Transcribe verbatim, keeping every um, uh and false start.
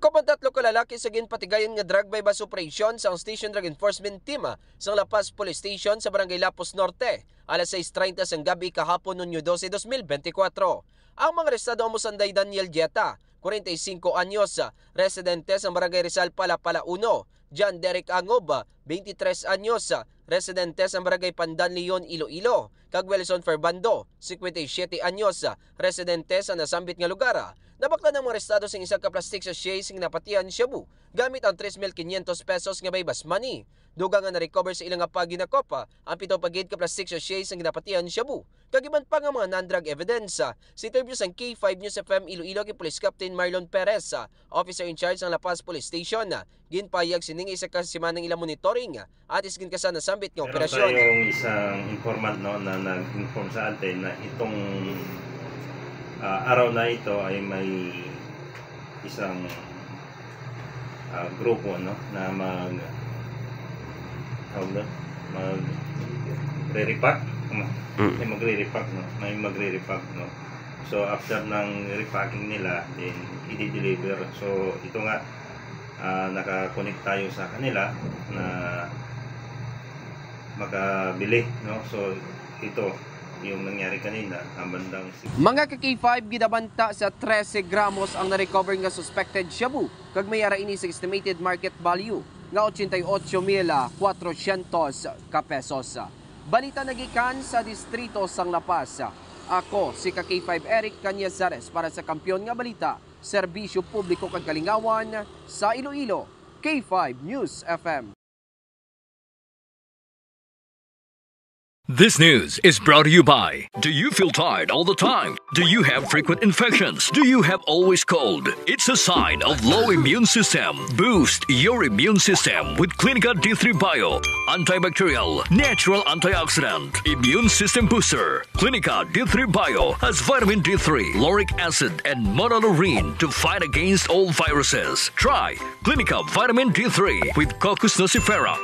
Nakup ang tatlo ka lalaki sa ginpatigayon nga drug buy-bust operation sang Station Drug Enforcement Team sang La Paz Police Station sa Barangay Lapuz Norte, alas sais treinta sang gabi kahapon, Hunyo dose, dos mil benti kwatro. Ang mga arestado amo sanday Daniel Jetta, kwarenta y singko anyos, residente sa Barangay Rizal, Palapala uno, John Derek Angob, veintitrés anyos, residente sa Barangay Pandan Leon, Iloilo, kag Wilson Ferbando, cincuenta y siete anyos, residente sa nasambit nga lugar. Nabaklan ang mga arestado sing isa ka plastic sachet sing ginapatihan shabu gamit ang tres mil quinientos pesos nga buy-bust money. Dugang nga na-recover sa ila nga paghinakop ang pito pa gid ka plastic sachet sing ginapatihan shabu kag iban pa nga mga non-drug evidence. Sa interview sang K five News F M Iloilo kay Police Captain Marlon Perez, officer in charge sang La Paz Police Station, ginpahayag sini nga isa ka semana ang ila monitoring, atis gid ka sa nasambit nga Meron operasyon. Tayong isang informant, no, na nag-inform sa atin na itong, ah, araw na ito ay may isang, ah, grupo, no, na mag, tawag doon, mag-re-repack. Mm. May magre-repack, no? May magre-repack, no? So, after ng repacking nila, then i-deliver. So, ito nga, ah, nakakonect tayo sa kanila na makabili, no? So, ito yung nangyari kanina, ang bandang sig- Mga ka K five, ginabanta sa trese gramos ang na-recover nga suspected shabu, kag may ara ini sa estimated market value nga ochenta y ocho mil cuatrocientos ka pesos. Balita nagikan sa distrito sang La Paz. Ako si ka K five Eric Cañizares para sa Kampiyon nga Balita, Serbisyo Publiko kag Kalingawan sa Iloilo, K five News F M. This news is brought to you by. Do you feel tired all the time? Do you have frequent infections? Do you have always cold? It's a sign of low immune system. Boost your immune system with Clinica D three Bio. Antibacterial, natural antioxidant, immune system booster. Clinica D three Bio has vitamin D three, lauric acid, and monolaurin to fight against all viruses. Try Clinica Vitamin D three with Cocos nucifera.